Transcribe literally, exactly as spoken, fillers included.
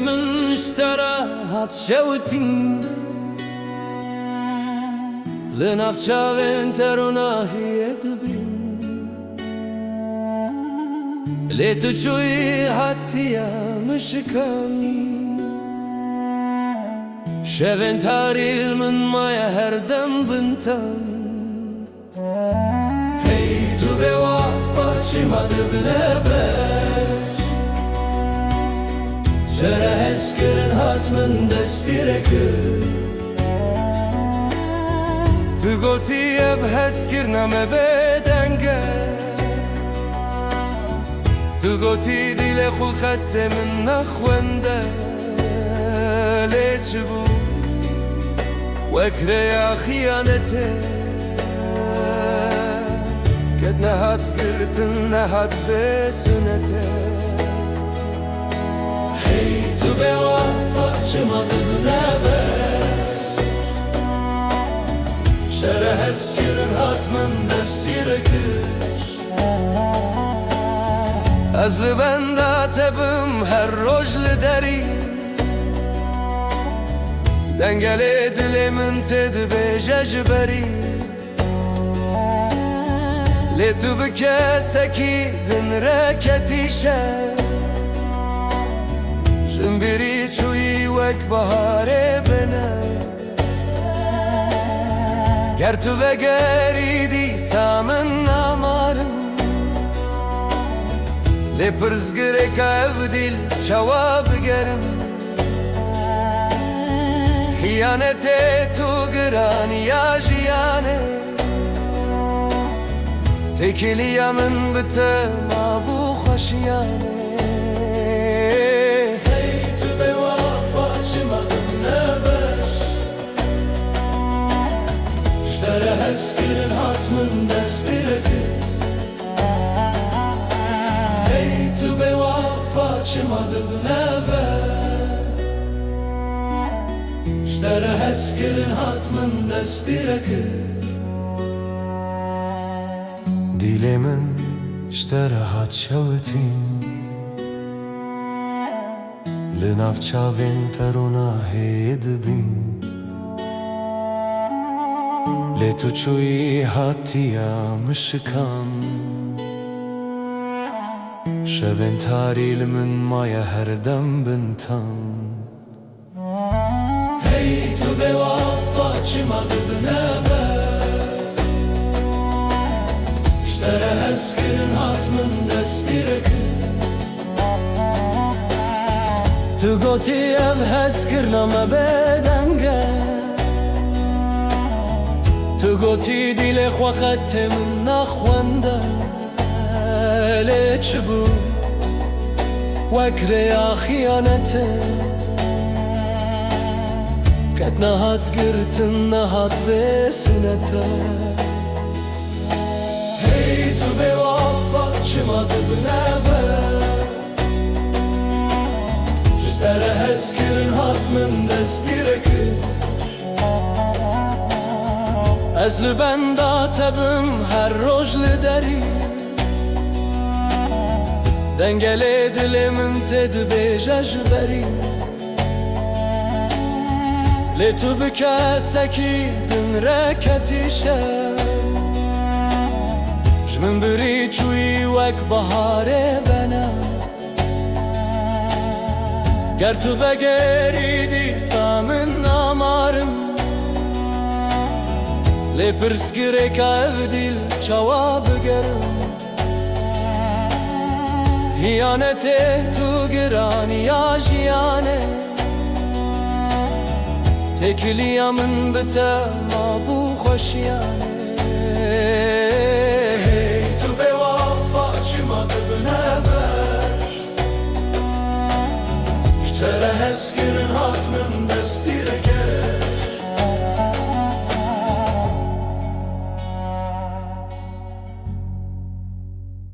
Min ji te re hat şewitîn, li nav çavên te ronahiyê dibîn. Lê tu çûyî hatiye min şikand. Şevên tarî li min maye her dem bin tend. Hey tu bêwafa çima dibine beş? Jere hezkirin hat min destîre kir. Tu gotî ev hezkirina me bêdeng e. Tu gotî dîlê xwe xetê min nexwende. Lê çi bû? Wek rêya xiyanetê, qet nehat girtin, nehat vê sunetê. Hey tu bêwafa çima dibine beş? Jere hezkirin hat min destîre kir. Ez li benda te bim her roj li derî. Dengelê dilê min tê dibêje ji berî. Lê tu bi kesekî din re ketî şev. Ji min birî çûyî wek baharê bine. Ger tu vegerî dîsa min namarim. Lê pirsgirêka ev dîl çawa bigerim? Xiyanetê tu giraniya jiyanê. Têkiliya min bi te mabû xweşiyanê. Hey tu bêwafa çima dibine beş? Ji te re hezkirin hat min destîre kir. Hey tu bêwafa çima dibine beş? Ji te re hezkirin hat min destîre kir. Dîlê min ji te re hat şewitîn. Li nav çavên te ronahê dibîn. Lê tu çûyî hatiya min şikand. Şevên tarî li min maye her dem bin tend. Hey tu bêwafa çima dibine beş? Ji te re hezkirin hat min destîre kir. Tu gotî ev hezkirina me bêdeng e. Tu gotî dîlê xwe qetê min naxwende. Lê çi bû? Wek rêya xiyanetê, qet nehat girtin, nehat vê sinete. Hey tu bêwafa çima dibine beş? Ji te re hezkirin hat min destîre kir. Ez li benda te bim her roj li derî. Dengelê dilê min tê dibêje ji berî. Lê tu bi kesekî din re ketî şev. Ji min birî çûyî wek baharê bene. Ger tu vegerî dîsa min namarim. Lê pirsgirêka ev dîl çawa bigerim? Hiyanetê tu giraniya jiyanê. Têkiliya min bi te mabû xweşiyanê. Hey tu bêwafa çima dibine beş? Ji te re hezkirin hat min